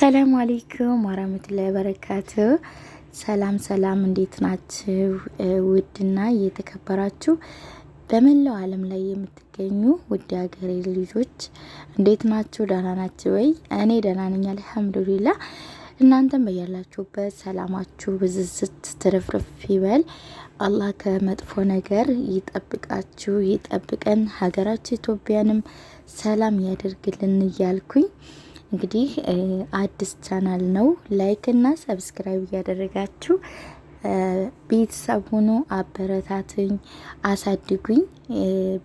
السلام عليكم ورحمة الله وبركاته። ሰላም ሰላም፣ እንዴት ናችሁ? ውድና እየተከበራችሁ በመላው ዓለም ላይ የምትገኙ ውድ ሀገሬ ልጆች እንዴት ናችሁ? ደህና ናችሁ ወይ? እኔ ደህና ነኝ الحمد لله። እናንተም በያላችሁበት ሰላማችሁ ብዝዝት ትርፍርፍ ይበል። አላህ ከመጥፎ ነገር ይጠብቃችሁ ይጠብቀን፣ ሀገራችን ኢትዮጵያንም ሰላም ያደርግልን እያልኩኝ እንግዲህ አዲስ ቻናል ነው። like እና subscribe እያደረጋችሁ ቤተሰብ ሁኑ። አበረታትኝ፣ አሳድጉኝ።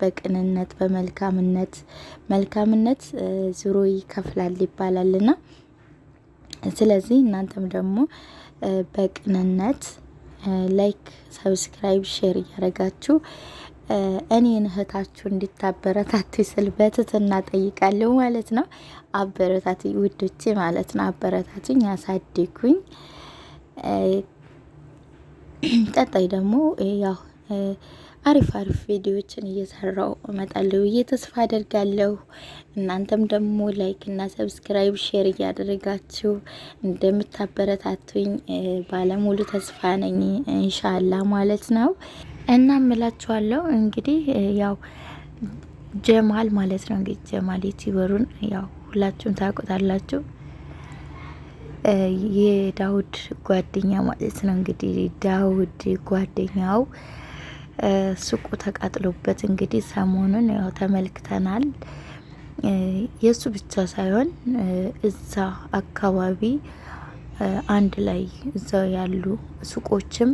በቅንነት በመልካምነት መልካምነት ዙሮ ይከፍላል ይባላልና ስለዚህ እናንተም ደግሞ በቅንነት like፣ subscribe፣ share እያደረጋችሁ እኔን እህታችሁ እንድታበረታቱ ስል በትህትና ጠይቃለሁ ማለት ነው። አበረታቱ ውዶቼ ማለት ነው። አበረታቱኝ፣ አሳድጉኝ። ቀጣይ ደግሞ ያው አሪፍ አሪፍ ቪዲዮዎችን እየሰራው እመጣለሁ ብዬ ተስፋ አደርጋለሁ። እናንተም ደግሞ like እና subscribe share እያደረጋችሁ እንደምታበረታቱኝ ባለሙሉ ተስፋ ነኝ إن شاء الله ማለት ነው። እና እምላችኋለሁ እንግዲህ ያው ጀማል ማለት ነው። እንግዲህ ጀማል YouTuber ኡን ያው ሁላችሁም ታውቁታላችሁ። የዳውድ ጓደኛ ማለት ነው። እንግዲህ ዳውድ ጓደኛው ሱቁ ተቃጥሎበት እንግዲህ ሰሞኑን ያው ተመልክተናል። የእሱ ብቻ ሳይሆን እዛ አካባቢ አንድ ላይ እዛው ያሉ ሱቆችም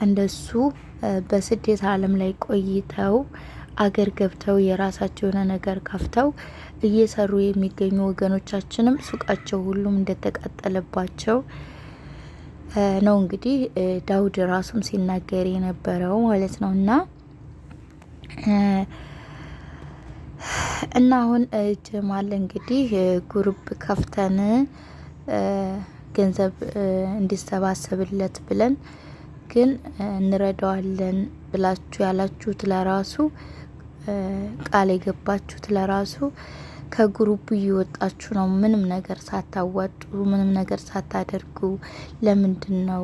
እንደሱ በስደት ዓለም ላይ ቆይተው አገር ገብተው የራሳቸው የሆነ ነገር ከፍተው እየሰሩ የሚገኙ ወገኖቻችንም ሱቃቸው ሁሉም እንደተቃጠለባቸው ነው እንግዲህ ዳውድ ራሱም ሲናገር የነበረው ማለት ነው። እና አሁን ጀማል እንግዲህ group ከፍተን ገንዘብ እንዲሰባሰብለት ብለን ግን እንረዳዋለን ብላችሁ ያላችሁት ለራሱ ቃል የገባችሁት ለራሱ ከ group እየወጣችሁ ነው። ምንም ነገር ሳታዋጡ ምንም ነገር ሳታደርጉ ለምንድን ነው?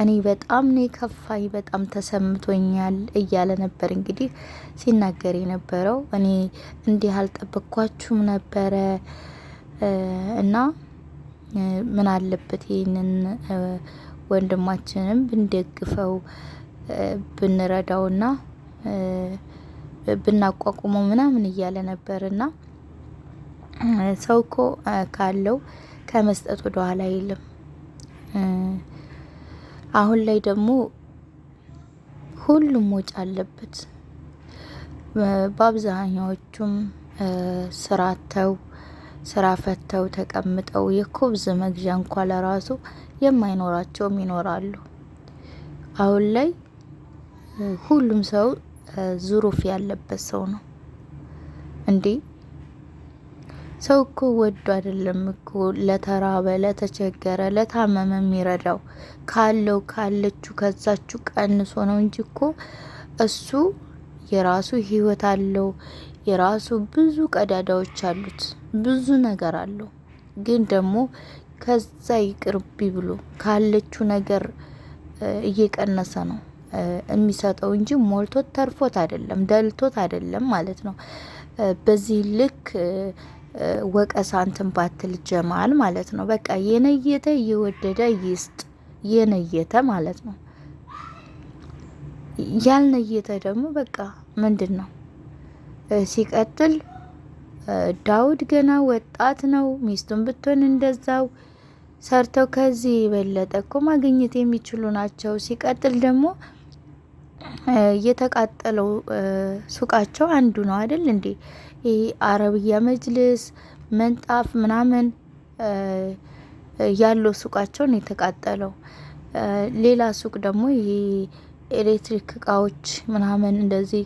እኔ በጣም ነው የከፋኝ፣ በጣም ተሰምቶኛል እያለ ነበር እንግዲህ ሲናገር የነበረው። እኔ እንዲህ አልጠበቅኳችሁም ነበረ እና ምን አለበት ይህንን ወንድማችንም ብንደግፈው ብንረዳውና ብናቋቁመው ምናምን እያለ ነበርና ሰው እኮ ካለው ከመስጠት ወደ ኋላ አይልም። አሁን ላይ ደግሞ ሁሉም ወጪ አለበት። በአብዛኛዎቹም ስራ አጥተው ስራ ፈተው ተቀምጠው የኩብዝ መግዣ እንኳ ለራሱ የማይኖራቸውም ይኖራሉ። አሁን ላይ ሁሉም ሰው ዙሩፍ ያለበት ሰው ነው እንዴ። ሰው እኮ ወዶ አይደለም እኮ ለተራበ፣ ለተቸገረ፣ ለታመመ የሚረዳው ካለው ካለችው ከዛችሁ ቀንሶ ነው እንጂ እኮ እሱ የራሱ ህይወት አለው። የራሱ ብዙ ቀዳዳዎች አሉት፣ ብዙ ነገር አለው። ግን ደግሞ ከዛ ይቅርቢ ብሎ ካለችው ነገር እየቀነሰ ነው የሚሰጠው እንጂ ሞልቶት ተርፎት አይደለም፣ ደልቶት አይደለም ማለት ነው። በዚህ ልክ ወቀሳ እንትን ባትል ጀማል ማለት ነው። በቃ የነየተ እየወደደ ይስጥ፣ የነየተ ማለት ነው። ያልነየተ ደግሞ በቃ ምንድን ነው? ሲቀጥል ዳውድ ገና ወጣት ነው። ሚስቱን ብትሆን እንደዛው ሰርተው ከዚህ የበለጠ እኮ ማግኘት የሚችሉ ናቸው። ሲቀጥል ደግሞ የተቃጠለው ሱቃቸው አንዱ ነው አይደል እንዴ? ይህ አረብያ መጅልስ ምንጣፍ ምናምን ያለው ሱቃቸው ነው የተቃጠለው። ሌላ ሱቅ ደግሞ ይሄ ኤሌክትሪክ እቃዎች ምናምን እንደዚህ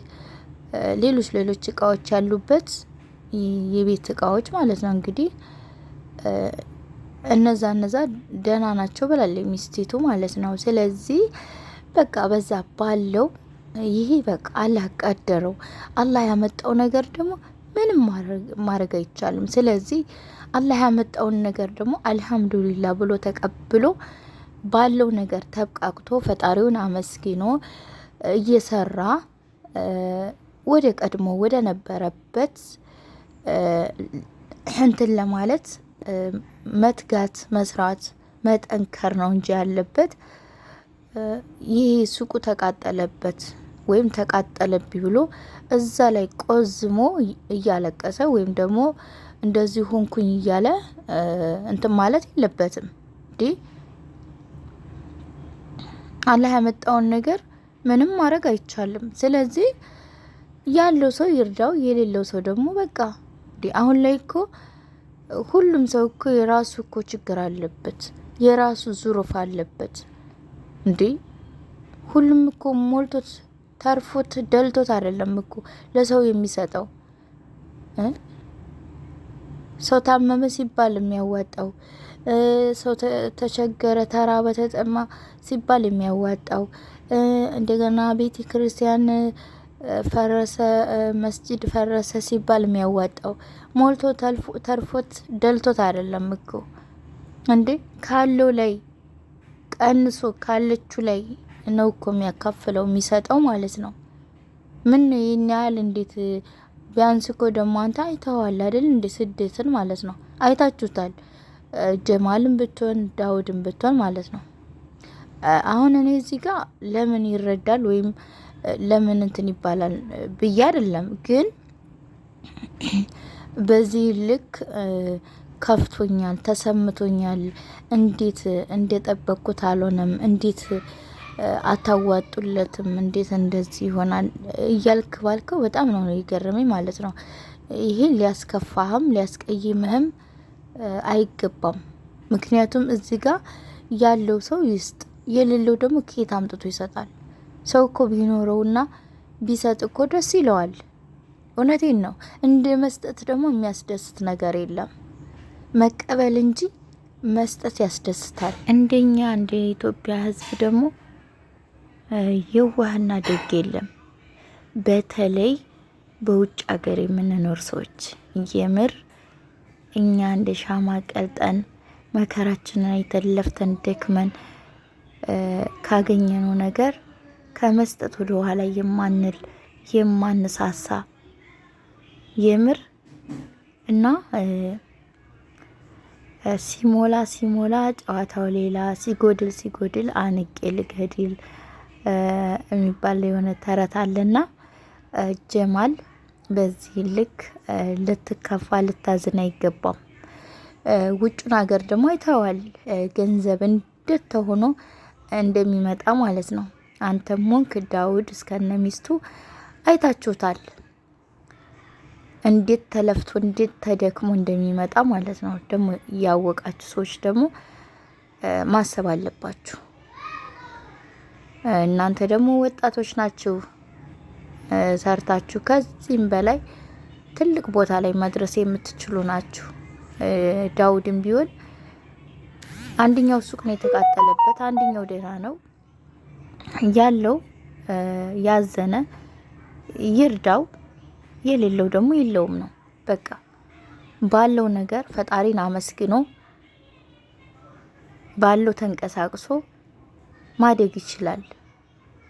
ሌሎች ሌሎች እቃዎች ያሉበት የቤት እቃዎች ማለት ነው እንግዲህ እነዛ እነዛ ደህና ናቸው ብላለች ሚስቲቱ ማለት ነው። ስለዚህ በቃ በዛ ባለው ይሄ በቃ አላህ ቀደረው። አላህ ያመጣው ነገር ደግሞ ምንም ማድረግ አይቻልም። ስለዚህ አላህ ያመጣውን ነገር ደግሞ አልሐምዱሊላ ብሎ ተቀብሎ ባለው ነገር ተብቃቅቶ ፈጣሪውን አመስግኖ እየሰራ ወደ ቀድሞ ወደ ነበረበት እንትን ለማለት መትጋት፣ መስራት፣ መጠንከር ነው እንጂ ያለበት ይሄ ሱቁ ተቃጠለበት ወይም ተቃጠለብኝ ብሎ እዛ ላይ ቆዝሞ እያለቀሰ ወይም ደግሞ እንደዚህ ሆንኩኝ እያለ እንትን ማለት የለበትም። እንዴ አላህ ያመጣውን ነገር ምንም ማድረግ አይቻልም። ስለዚህ ያለው ሰው ይርዳው፣ የሌለው ሰው ደግሞ በቃ እንዴ አሁን ላይ እኮ ሁሉም ሰው እኮ የራሱ እኮ ችግር አለበት፣ የራሱ ዙሩፍ አለበት። እንዴ ሁሉም እኮ ሞልቶት ተርፎት ደልቶት አይደለም እኮ ለሰው የሚሰጠው። ሰው ታመመ ሲባል የሚያዋጣው፣ ሰው ተቸገረ፣ ተራበ፣ ተጠማ ሲባል የሚያዋጣው፣ እንደገና ቤተ ክርስቲያን ፈረሰ፣ መስጂድ ፈረሰ ሲባል የሚያዋጣው ሞልቶ ተርፎት ደልቶት አይደለም እኮ እንዴ ካለው ላይ ቀንሶ ካለችው ላይ ነው እኮ የሚያካፍለው የሚሰጠው ማለት ነው። ምን ይህን ያህል እንዴት ቢያንስ እኮ ደግሞ አንተ አይተዋል አይደል? እንደ ስደትን ማለት ነው አይታችሁታል። ጀማልም ብትሆን ዳውድም ብትሆን ማለት ነው። አሁን እኔ እዚህ ጋር ለምን ይረዳል ወይም ለምን እንትን ይባላል ብዬ አይደለም፣ ግን በዚህ ልክ ከፍቶኛል፣ ተሰምቶኛል። እንዴት እንደጠበቅኩት አልሆነም፣ እንዴት አታዋጡለትም፣ እንዴት እንደዚህ ይሆናል እያልክ ባልከው በጣም ነው የገረመኝ ማለት ነው። ይሄ ሊያስከፋህም ሊያስቀይምህም አይገባም። ምክንያቱም እዚህ ጋር ያለው ሰው ይስጥ፣ የሌለው ደግሞ ከየት አምጥቶ ይሰጣል? ሰው እኮ ቢኖረውና ቢሰጥ እኮ ደስ ይለዋል። እውነቴን ነው። እንደ መስጠት ደግሞ የሚያስደስት ነገር የለም። መቀበል እንጂ መስጠት ያስደስታል። እንደኛ እንደ ኢትዮጵያ ሕዝብ ደግሞ የዋህና ደግ የለም። በተለይ በውጭ ሀገር የምንኖር ሰዎች የምር እኛ እንደ ሻማ ቀልጠን መከራችንን አይተን ለፍተን ደክመን ካገኘነው ነገር ከመስጠት ወደ ኋላ የማንል የማንሳሳ የምር እና ሲሞላ ሲሞላ ጨዋታው ሌላ፣ ሲጎድል ሲጎድል አንቄ ልገድል የሚባል የሆነ ተረት አለና ጀማል በዚህ ልክ ልትከፋ ልታዝን አይገባም። ውጩን ሀገር ደግሞ አይተዋል፣ ገንዘብ እንዴት ተሆኖ እንደሚመጣ ማለት ነው። አንተም ሆንክ ዳውድ እስከነ ሚስቱ አይታችሁታል፣ እንዴት ተለፍቶ እንዴት ተደክሞ እንደሚመጣ ማለት ነው። ደግሞ ያወቃችሁ ሰዎች ደግሞ ማሰብ አለባችሁ። እናንተ ደግሞ ወጣቶች ናችሁ፣ ሰርታችሁ ከዚህም በላይ ትልቅ ቦታ ላይ መድረስ የምትችሉ ናችሁ። ዳውድም ቢሆን አንደኛው ሱቅ ነው የተቃጠለበት፣ አንደኛው ደህና ነው ያለው። ያዘነ ይርዳው፣ የሌለው ደግሞ የለውም ነው በቃ። ባለው ነገር ፈጣሪን አመስግኖ ባለው ተንቀሳቅሶ ማደግ ይችላል።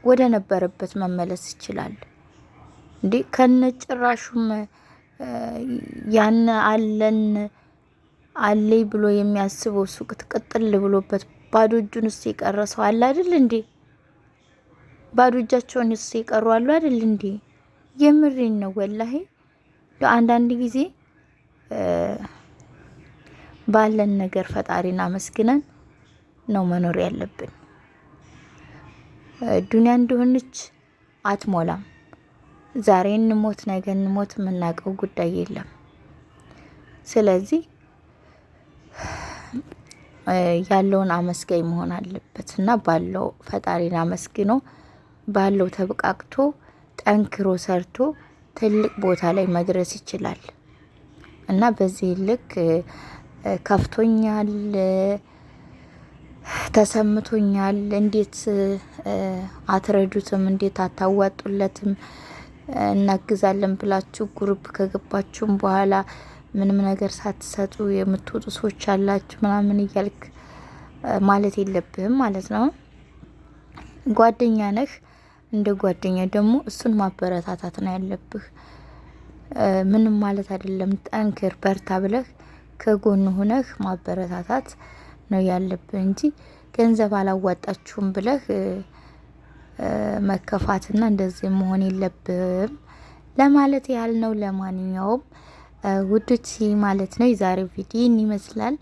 ወደ ነበረበት መመለስ ይችላል። እንዴ ከነጭራሹም ያን አለን አለይ ብሎ የሚያስበው ሱቅ ትቅጥል ብሎበት ባዶ እጁን እሱ የቀረ ሰው አለ አይደል እንዴ? ባዶ እጃቸውን እሱ የቀሩ አሉ አይደል እንዴ? የምሬን ነው ወላሂ። አንዳንድ ጊዜ ባለን ነገር ፈጣሪን አመስግነን ነው መኖር ያለብን። ዱንያ እንደሆነች አትሞላም። ዛሬ እንሞት ነገ እንሞት የምናውቀው ጉዳይ የለም። ስለዚህ ያለውን አመስጋኝ መሆን አለበት እና ባለው ፈጣሪን አመስግኖ ባለው ተብቃቅቶ ጠንክሮ ሰርቶ ትልቅ ቦታ ላይ መድረስ ይችላል እና በዚህ ልክ ከፍቶኛል፣ ተሰምቶኛል። እንዴት አትረዱትም? እንዴት አታዋጡለትም? እናግዛለን ብላችሁ group ከገባችሁም በኋላ ምንም ነገር ሳትሰጡ የምትወጡ ሰዎች አላችሁ ምናምን እያልክ ማለት የለብህም ማለት ነው። ጓደኛ ነህ። እንደ ጓደኛ ደግሞ እሱን ማበረታታት ነው ያለብህ። ምንም ማለት አይደለም። ጠንክር፣ በርታ ብለህ ከጎን ሆነህ ማበረታታት ነው ያለብህ እንጂ ገንዘብ አላዋጣችሁም ብለህ መከፋትና እንደዚህ መሆን የለብህም ለማለት ያህል ነው። ለማንኛውም ውዶች ማለት ነው የዛሬው ቪዲዮ ይመስላል።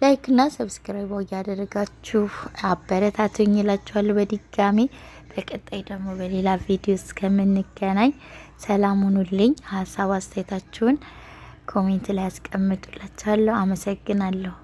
Like እና subscribe እያደረጋችሁ አበረታቱኝ እላችኋለሁ በድጋሚ። በቀጣይ ደግሞ በሌላ ቪዲዮ እስከምንገናኝ ሰላም ሁኑልኝ። ሀሳብ አስተያየታችሁን comment ላይ አስቀምጡላችኋለሁ። አመሰግናለሁ።